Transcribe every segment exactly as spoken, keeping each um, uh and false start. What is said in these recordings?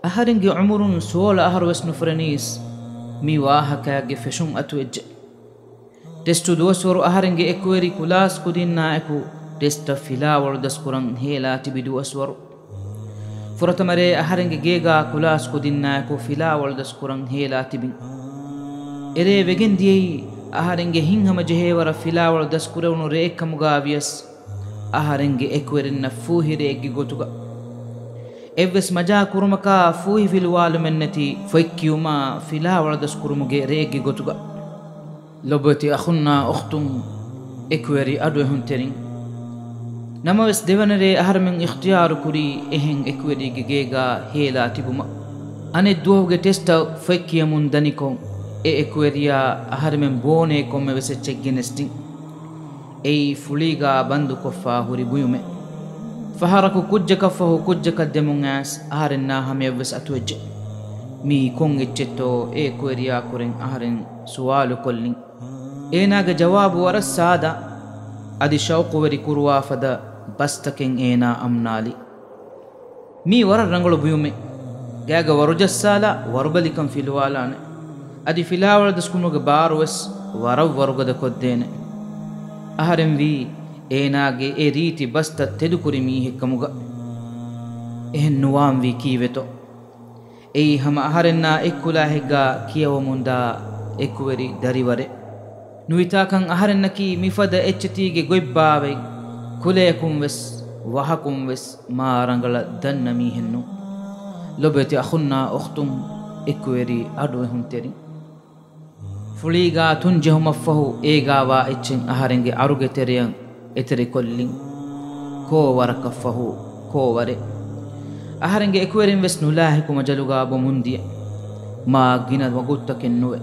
އަހަރެންގެ އުމުރުން ސޯޅަ އަހަރު ވެސް ނުފުރެނީސް މި ވާހަކައިގެ ފެށުން އަތުވެއްޖެ. ޓެސްޓު ދުވަސްވަރު އަހަރެންގެ އެކުވެރި ކުލާސް ކުދިންނާއެކު ޓެސްޓަށް ފިލާވަޅު ދަސްކުރަން ހޭލާ ތިބި ދުވަސްވަރު. ފުރަތަމަ ރޭ އަހަރެންގެ ގޭގާ ކުލާސް ކުދިންނާއެކު ފިލާވަޅު ދަސްކުރަން ހޭލާ ތިބިން. އެރޭ ވެގެން ދިޔައީ އަހަރެންގެ ހިތްހަމަޖެހޭ ވަރަށް ފިލާވަޅު ދަސްކުރެވުނު ރެއެއްކަމުގާ ވިޔަސް، އަހަރެންގެ އެކުވެރިންނަށް ފޫހި ރެއެއްގެ ގޮތުގަ އެއްވެސް މަޖާ ކުރުމަކާ ފޫހި ފިލުވާލުމެއްނެތި ފޮތް ކިޔުމާ ފިލާވަޅު ދަސްކުރުމުގެ ރެއެއްގެ ގޮތުގަ. ލޮބުވެތި އަޚުންނާ އުޚްތުން، އެކުވެރި އަޑުއެހުންތެރިން. ނަމަވެސް ދެވަނަ ރޭ އަހަރެމެން އިޚްތިޔާރު ކުރީ އެހެން އެކުވެރިއެއްގެ ގޭގާ ހޭލާ ތިބުމަށް. އަނެއް ދުވަހުގެ ޓެސްޓަށް ފޮތް ކިޔަމުން ދަނިކޮށް، އެ އެކުވެރިޔާ އަހަރެމެން ބޯނޭ ކޮންމެވެސް އެއްޗެއް ގެނެސްދިން. އެއީ ފުޅީގާ ބަންދުކޮށްފާ ހުރި ބުޔުމެއް. ފަހަރަކު ކުއްޖަކަށްފަހު ކުއްޖަކަށް ދެމުން އައިސް އަހަރެންނާ ހަމަޔަށްވެސް އަތުވެއްޖެ. މީ ކޮން އެއްޗެއްތޯ އެ އެކުވެރިޔާ ކުރެން އަހަރެން ސުވާލުކޮށްލިން. އޭނާގެ ޖަވާބު ވަރަށް ސާދާ، އަދި ޝައުޤުވެރި ކުރުވާ ފަދަ ބަސްތަކެއް އޭނާ އަމްނާލި. މީ ވަރަށް ރަނގަޅު ބުޔުމެއް. ގާގަ ވަރު ޖައްސާލާ ވަރުބަލިކަން ފިލުވާލާނެ. އަދި ފިލާވަޅު ދަސްކުރުމުގެ ބާރުވެސް ވަރަށް ވަރުގަދަ ކޮށްދޭނެ. އަހަރެން ވީ އޭނާގެ އެ ރީތި ބަސްތައް ތެދުކުރި މީހެއްކަމުގަ. އެހެން ނުވާންވީ ކީއްވެތޯ؟ އެއީ ހަމަ އަހަރެންނާ އެއްކުލާހެއްގާ ކިޔަވަމުންދާ އެކުވެރި ދަރިވަރެއް. ނުވިތާކަން އަހަރެންނަކީ މިފަދަ އެއްޗެތީގެ ގޮތްބާވަތް، ކުލަޔަކުން ވެސް، ވަހަކުން ވެސް މާ ރަނގަޅަށް ދަންނަ މީހެއްނޫން. ލޮބުވެތި އަޚުންނާ އުޚްތުން، އެކުވެރި އަޑުއެހުންތެރިން. ފުޅީގާ ތުން ޖެހުމަށްފަހު އޭގާވާ އެއްޗެއް އަހަރެންގެ އަރުގެ ތެރެއަށް އެތެރެކޮށްލިން. ކޯ ވަރަކަށްފަހު ކޯ ވަރެއް. އަހަރެންގެ އެކުވެރިން ވެސް ނުލާހިކު މަޖަލުގާ ބޮމުންދިޔަ. މާ ގިނަ ވަގުތުތަކެއް ނުވެ.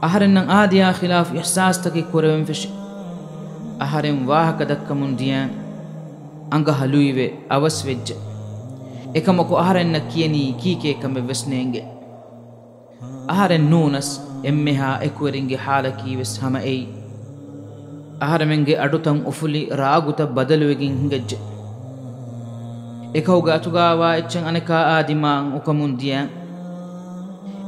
އަހަރެންނަށް އާދަޔާ ޚިލާފު އިޙްސާސްތަކެއް ކުރެވެން ފެށި. އަހަރެން ވާހަކަ ދައްކަމުން ދިޔައިން އަނގަހަ ލުއިވެ އަވަސްވެއްޖެ. އެކަމަކު އަހަރެންނަށް ކިޔެނީ ކީކޭ ކަމެއް ވެސް ނޭނގެ. އަހަރެން ނޫނަސް އެންމެހާ އެކުވެރިންގެ ޙާލަކީ ވެސް ހަމަ އެއީ. އަހަރެމެންގެ އަޑުތައް އުފުލި ރާގުތައް ބަދަލުވެގެން ހިނގައްޖެ. އެކަކުގެ އަތުގާވާ އެއްޗެއް އަނެކާއާ ދިމާއަށް އުކަމުން ދިޔަ.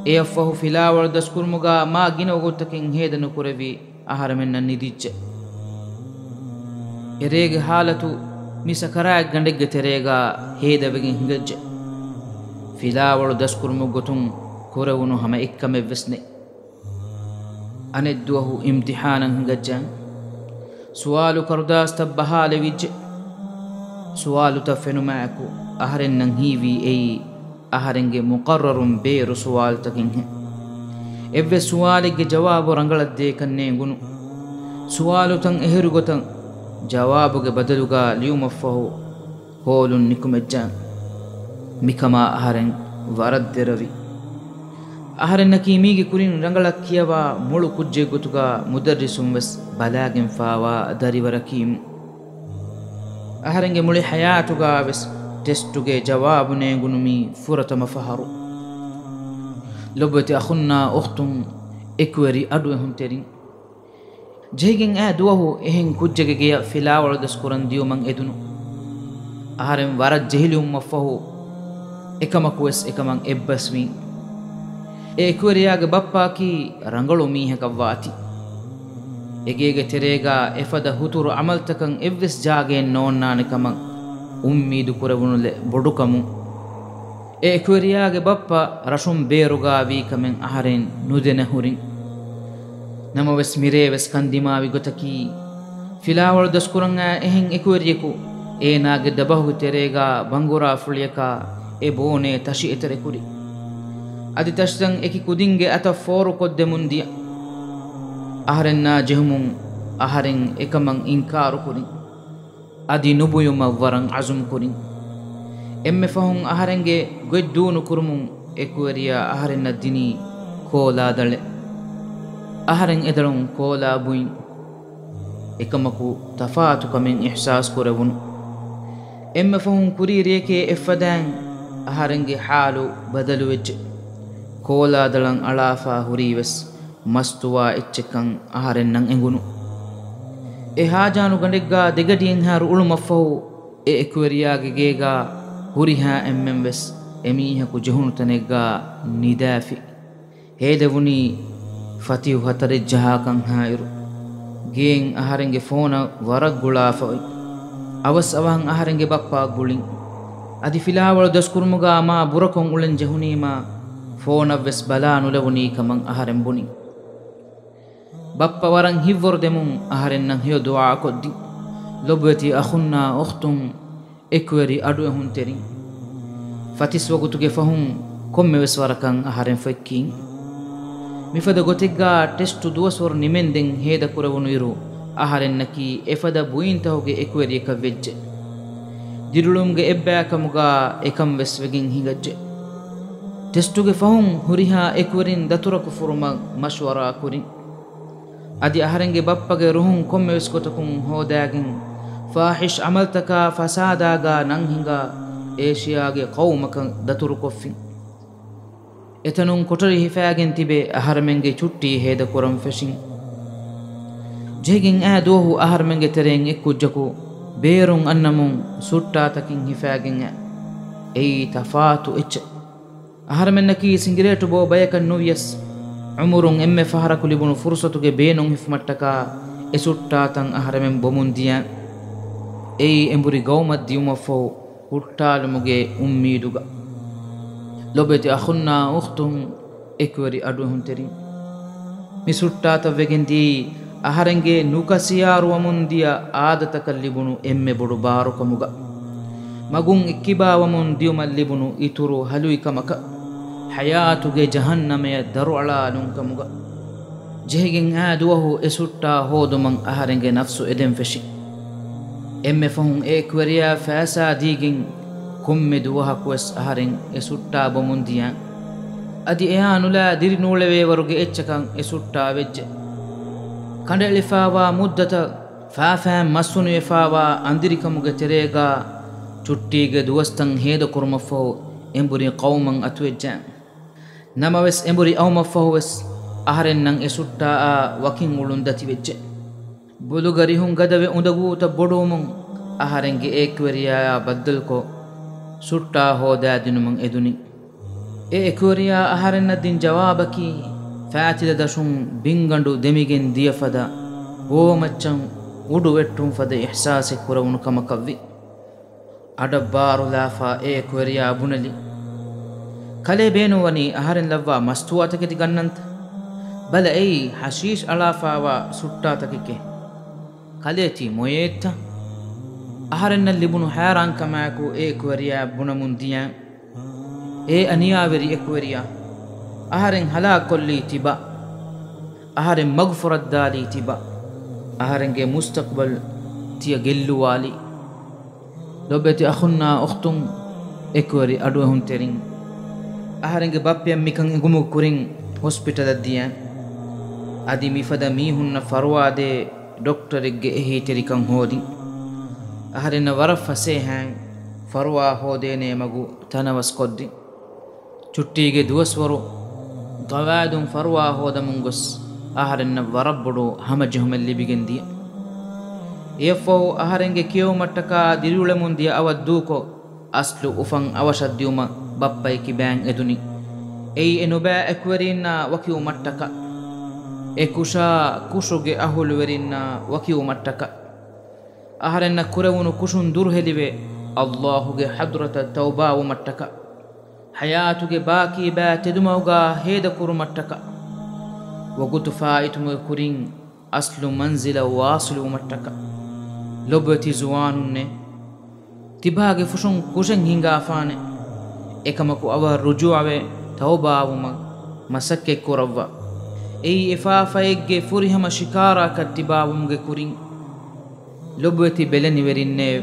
އެއަށްފަހު ފިލާވަޅު ދަސްކުރުމުގާ މާ ގިނަ ވަގުތުތަކެއް ހޭދަ ނުކުރެވި އަހަރެމެންނަށް ނިދިއްޖެ. އެރޭގެ ޙާލަތު މި ސަކަރާތްގަނޑެއްގެ ތެރޭގާ ހޭދަވެގެން ހިނގައްޖެ. ފިލާވަޅު ދަސްކުރުމުގެ ގޮތުން ކުރެވުނު ހަމަ އެއްކަމެއްވެސް ނެތް. އަނެއްދުވަހު އިމްތިޙާނަށް ހިނގައްޖެ. ސުވާލު ކަރުދާސްތައް ބަހާލެވިއްޖެ. ސުވާލުތައް ފެނުމާއެކު އަހަރެންނަށް ހީވީ އެއީ އަހަރެންގެ މުޤައްރަރުން ބޭރު ސުވާލުތަކެއްހެން. އެއްވެސް ސުވާލެއްގެ ޖަވާބު ރަނގަޅަށް ދޭކަށް ނޭނގުނު. ސުވާލުތައް އެހެރިގޮތަށް ޖަވާބުގެ ބަދަލުގާ ލިޔުމަށްފަހު ހޯލުން ނިކުމެއްޖެ. މިކަމާ އަހަރެން ވަރަށް ދެރަވި. އަހަރެންނަކީ މީގެ ކުރިން ރަނގަޅަށް ކިޔަވާ މޮޅު ކުއްޖެއް ގޮތުގާ މުދައްރިސުން ވެސް ބަލާގެންފާވާ ދަރިވަރަކީމު. އަހަރެންގެ މުޅި ޙަޔާތުގާ ވެސް ޓެސްޓުގެ ޖަވާބު ނޭނގުނު މީ ފުރަތަމަ ފަހަރު. ލޮބުވެތި އަޚުންނާ އުޚްތުން، އެކުވެރި އަޑުއެހުންތެރިން. ޖެހިގެން އައި ދުވަހު އެހެން ކުއްޖެއްގެ ގެޔަށް ފިލާވަޅު ދަސްކުރަން ދިޔުމަށް އެދުނު. އަހަރެން ވަރަށް ޖެހިލިއުމަށްފަހު، އެކަމަކުވެސް އެކަމަށް އެއްބަސްވީ. އެ އެކުވެރިޔާގެ ބައްޕައަކީ ރަނގަޅު މީހަކަށްވާތީ. އެގޭގެ ތެރޭގާ އެފަދަ ހުތުރު ޢަމަލުތަކަށް އެއްވެސް ޖާގައެއް ނޯންނާނެ ކަމަށް އުއްމީދު ކުރެވުނުލެއް ބޮޑުކަމުން، އެ އެކުވެރިޔާގެ ބައްޕަ ރަށުން ބޭރުގާ ވީކަމެއް އަހަރެން ނުދެނެ ހުރިން. ނަމަވެސް މިރޭވެސް ކަންދިމާވި ގޮތަކީ، ފިލާވަޅު ދަސްކުރަން އައި އެހެން އެކުވެރިޔަކު އޭނާގެ ދަބަހުގެ ތެރޭގާ ބަނގުރާ ފުޅިޔަކާ އެ ބޯނޭ ތަށި އެތެރެކުރި. އަދި ތަށިތައް އެކި ކުދިންގެ އަތަށް ފޯރުކޮށްދެމުން ދިޔަ. އަހަރެންނާ ޖެހުމުން އަހަރެން އެކަމަށް އިންކާރުކުރިން. އަދި ނުބުޔުމަށް ވަރަށް ޢަޒުމް ކުރިން. އެންމެ ފަހުން އަހަރެންގެ ގޮތް ދޫނު ކުރުމުން އެކުވެރިޔާ އަހަރެންނަށް ދިނީ ކޯލާ ދަޅެއް. އަހަރެން އެދަޅުން ކޯލާ ބުއިން. އެކަމަކު ތަފާތު ކަމެއް އިޙްސާސް ކުރެވުނު. އެންމެ ފަހުން ކުރީ ރެޔެކޭ އެއްފަދައިން އަހަރެންގެ ޙާލު ބަދަލުވެއްޖެ. ކޯލާ ދަޅަން އަޅާފާ ހުރީވެސް މަސްތުވާ އެއްޗެއްކަން އަހަރެންނަށް އެނގުނު. އެ ހާޖާނު ގަނޑެއްގާ ދެގަޑިއެއްހާރު އުޅުމަށްފަހު، އެ އެކުވެރިޔާގެ ގޭގާ ހުރިހާ އެންމެން ވެސް އެމީހަކު ޖެހުނު ތަނެއްގާ ނިދާފި. ހޭދަވުނީ ފަތިހު ހަތަރެއް ޖަހާކަންހާއިރު، ގޭން އަހަރެންގެ ފޯނަށް ވަރަށް ގުޅާފަ އޮތް. އަވަސް އަވަހަށް އަހަރެންގެ ބައްޕަ ގުޅިން. އަދި ފިލާވަޅު ދަސްކުރުމުގާ މާ ބުރަކޮށް އުޅެން ޖެހުނީމާ، ފޯނަށްވެސް ބަލާ ނުލެވުނީ ކަމަށް އަހަރެން ބުނިން. ބައްޕަ ވަރަށް ހިތްވަރު ދެމުން އަހަރެންނަށް ހެޔޮ ދުޢާ ކޮށްދިން. ލޮބުވެތި އަޚުންނާ އުޚްތުން، އެކުވެރި އަޑުއެހުންތެރިން. ފަތިސް ވަގުތުގެ ފަހުން ކޮންމެވެސް ވަރަކަށް އަހަރެން ފޮތްކީން. މިފަދަ ގޮތެއްގާ ޓެސްޓު ދުވަސްވަރު ނިމެންދެން ހޭދަކުރެވުނުއިރު، އަހަރެންނަކީ އެފަދަ ބުއިންތަހުގެ އެކުވެރިޔަކަށް ވެއްޖެ. ދިރިއުޅުމުގެ އެއްބަޔަކަމުގާ އެކަން ވެސް ވެގެން ހިނގައްޖެ. ޓެސްޓުގެ ފަހުން ހުރިހާ އެކުވެރިން ދަތުރަކު ފުރުމަށް މަޝްވަރާ ކުރިން. އަދި އަހަރެންގެ ބައްޕަގެ ރުހުން ކޮންމެވެސް ގޮތަކުން ހޯދާގެން، ފާޙިޝް ޢަމަލުތަކާ ފަސާދާގާ ނަން ހިނގާ އޭޝިޔާގެ ޤައުމަކަށް ދަތުރުކޮށްފިން. އެތަނުން ކޮޓަރި ހިފާގެން ތިބެ އަހަރެމެންގެ ޗުއްޓީ ހޭދަކުރަން ފެށިން. ޖެހިގެން އާ ދުވަހު އަހަރެމެންގެ ތެރެއިން އެއްކުއްޖަކު ބޭރުން އަންނަމުން ސުއްޓާތަކިން ހިފާގެން އާ. އެއީ ތަފާތު އެއްޗެއް. އަހަރެމެންނަކީ ސިނގިރޭޓު ބޯ ބަޔަކަށް ނުވިޔަސް، އުމުރުން އެންމެ ފަހަރަކު ލިބުނު ފުރުސަތުގެ ބޭނުން ހިފުމަށްޓަކާ އެ ސުއްޓާތައް އަހަރެމެން ބޮމުން ދިޔަ. އެއީ އެނބުރި ގައުމަށް ދިޔުމަށްފަހު ހުއްޓާލުމުގެ އުއްމީދުގަ. ލޮބުވެތި އަޚުންނާ އުޚްތުން، އެކުވެރި އަޑުއެހުންތެރިން. މި ސުއްޓާތައް ވެގެން ދިޔައީ އަހަރެންގެ ނުކަސިޔާރުވަމުން ދިޔަ އާދަތަކަށް ލިބުނު އެންމެ ބޮޑު ބާރުކަމުގަ. މަގުން އެއްކިބާވަމުން ދިޔުމަށް ލިބުނު އިތުރު ހަލުއިކަމަކަށް، ޙަޔާތުގެ ޖަހަންނަމަޔަށް ދަރުއަޅާލުންކަމުގަ. ޖެހިގެން އާ ދުވަހު އެ ސުއްޓާ ހޯދުމަށް އަހަރެންގެ ނަފްސު އެދެން ފެށި. އެންމެ ފަހުން އެ އެކުވެރިޔާ ފައިސާ ދީގެން ކޮންމެ ދުވަހަކުވެސް އަހަރެން އެ ސުއްޓާ ބޮމުން ދިޔަ. އަދި އެއާ ނުލާ ދިރި ނޫޅެވޭވަރުގެ އެއްޗަކަށް އެ ސުއްޓާ ވެއްޖެ. ކަނޑައެޅިފާވާ މުއްދަތަށް ފާފައިން މައްސުނިވެފާވާ އަނދިރިކަމުގެ ތެރޭގާ ޗުއްޓީގެ ދުވަސްތައް ހޭދަކުރުމަށްފަހު އެނބުރި ޤައުމަށް އަތުވެއްޖެ. ނަމަވެސް އެނބުރި އައުމަށްފަހުވެސް އަހަރެންނަށް އެ ސުއްޓާއާ ވަކިން އުޅުން ދަތިވެއްޖެ. ބުލުގަ ރިހުން ގަދަވެ އުނދަގޫތައް ބޮޑުވުމުން އަހަރެންގެ އެ އެކުވެރިޔާއާ ބައްދަލުކޮށް، ސުއްޓާ ހޯދާދިނުމަށް އެދުނި. އެ އެކުވެރިޔާ އަހަރެންނަށް ދިން ޖަވާބަކީ، ފާތިލަ ދަށުން ބިންގަނޑު ދެމިގެން ދިޔަ ފަދަ ބޯމައްޗަށް އުޑު ވެއްޓުން ފަދަ އިޙްސާސެއް ކުރެވުނު ކަމަކަށްވި. އަޑަށް ބާރުލާފަ އެ އެކުވެރިޔާ ބުނެލި، ކަލޭ ބޭނުންވަނީ އަހަރެން ލައްވާ މަސްތުވާތަކެތި ގަންނަންތަ؟ ބަލަ އެއީ ޙަޝީޝް އަޅާފައިވާ ސުއްޓާތަކެކޭ. ކަލޭ ތީ މޮޔައެއްތަ؟ އަހަރެންނަށް ލިބުނު ހައިރާންކަމާއެކު އެ އެކުވެރިޔާ ބުނަމުން ދިޔަ. އޭ އަނިޔާވެރި އެކުވެރިޔާ! އަހަރެން ހަލާކުކޮށްލީ ތިބާ. އަހަރެން މަގުފުރައްދާލީ ތިބާ. އަހަރެންގެ މުސްތަޤްބަލް ތިޔަ ގެއްލުވާލީ. ލޮބުވެތި އަޚުންނާ އުޚްތުން، އެކުވެރި އަޑުއެހުންތެރިން. އަހަރެންގެ ބައްޕަޔަށް މިކަން އެނގުމުގެ ކުރިން ހޮސްޕިޓަލަށް ދިޔަ. އަދި މިފަދަ މީހުންނަށް ފަރުވާދޭ ޑޮކްޓަރެއްގެ އެހީތެރިކަން ހޯދިން. އަހަރެންނަށް ވަރަށް ފަސޭހައިން ފަރުވާ ހޯދޭނޭ މަގު ތަނަވަސްކޮށްދިން. ޗުއްޓީގެ ދުވަސްވަރު ގަވާއިދުން ފަރުވާ ހޯދަމުން ގޮސް އަހަރެންނަށް ވަރަށް ބޮޑު ހަމަޖެހުމެއް ލިބިގެން ދިޔަ. އެއަށްފަހު އަހަރެންގެ ކިޔެވުމަށްޓަކާ ދިރިއުޅެމުން ދިޔަ އަވަށް ދޫކޮށް، އަސްލު އުފަން އަވަށަށް ދިޔުމަށް ބައްޕަ އެކިބާން އެދުނި. އެއީ އެ ނުބައި އެކުވެރީންނާ ވަކިވުމަށްޓަކާ. އެ ކުށާ ކުށުގެ އަހުލުވެރިންނާ ވަކިވުމަށްޓަކާ. އަހަރެންނަށް ކުރެވުނު ކުށުން ދުރުހެލިވެ، ﷲ ގެ ޙަޟްރަތަށް ތައުބާވުމަށްޓަކާ. ޙަޔާތުގެ ބާކީ ބައި ތެދުމަގުގާ ހޭދަކުރުމަށްޓަކާ. ވަގުތު ފާއިތުމުގެ ކުރިން އަސްލު މަންޒިލަށް ވާޞިލުވުމަށްޓަކާ. ލޮބުވެތި ޒުވާނުންނޭ! ތިބާގެ ފުށުން ކުށެއް ހިނގާފާނެ. އެކަމަކު އަވަށް ރުޖޫޢަވެ ތައުބާވުމަށް މަސައްކަތް ކުރައްވާ. އެއީ އެފާފައެއްގެ ފުރިހަމަ ޝިކާރާކަށް ތިބާވުމުގެ ކުރިން. ލޮބުވެތި ބެލެނިވެރިންނޭ!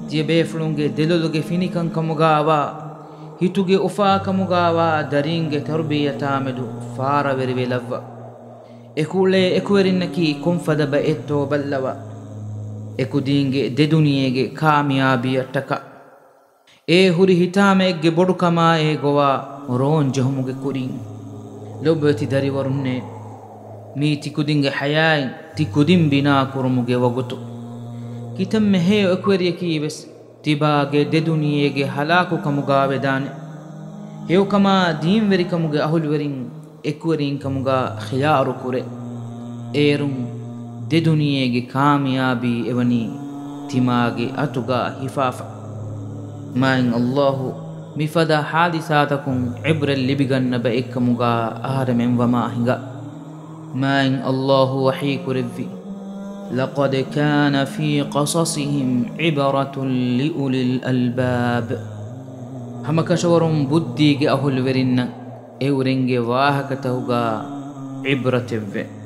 ތިޔަބޭފުޅުންގެ ދެލޮލުގެ ފިނިކަން ކަމުގާވާ، ހިތުގެ އުފާކަމުގާވާ ދަރީންގެ ތަރުބިޔަތާމެދު ފާރަވެރިވެލައްވާ. އެކުއުޅޭ އެކުވެރިންނަކީ ކޮންފަދަ ބައެއްތޯ ބައްލަވާ. އެކުދީންގެ ދެދުނިޔޭގެ ކާމިޔާބީއަށްޓަކާ. އެ ހުރި ހިތާމައެއްގެ ބޮޑުކަމާއޭ ގޮވާ ރޯން ޖެހުމުގެ ކުރިން. ލޮބުވެތި ދަރިވަރުންނޭ! މީ ތިކުދިންގެ ޙަޔާތް ތިކުދިން ބިނާކުރުމުގެ ވަގުތު. ކިތަންމެ ހެޔޮ އެކުވެރިޔަކީވެސް ތިބާގެ ދެ ދުނިޔޭގެ ހަލާކުކަމުގާ ވެދާނެ. ހެޔޮކަމާ ދީންވެރިކަމުގެ އަހުލުވެރިން އެކުވެރީންކަމުގާ ޚިޔާރު ކުރޭ. އޭރުން ދެ ދުނިޔޭގެ ކާމިޔާބީ އެވަނީ ތިމާގެ އަތުގާ ހިފާފަ. މާތް ﷲ މިފަދަ ހާދިސާތަކުން ޢިބްރަތް ލިބިގަންނަ ބައެއްކަމުގާ އަހަރެމެން ވަމާ ހިނގާ. މާތް ﷲ ވަޙީ ކުރެއްވި، لقد كان في قصصهم عبرة لأولي الألباب. ހަމަކަށަވަރުން ބުއްދީގެ އަހުލުވެރިންނަށް އެއުރެންގެ ވާހަކަތަކުގާ ޢިބްރަތެއްވޭ.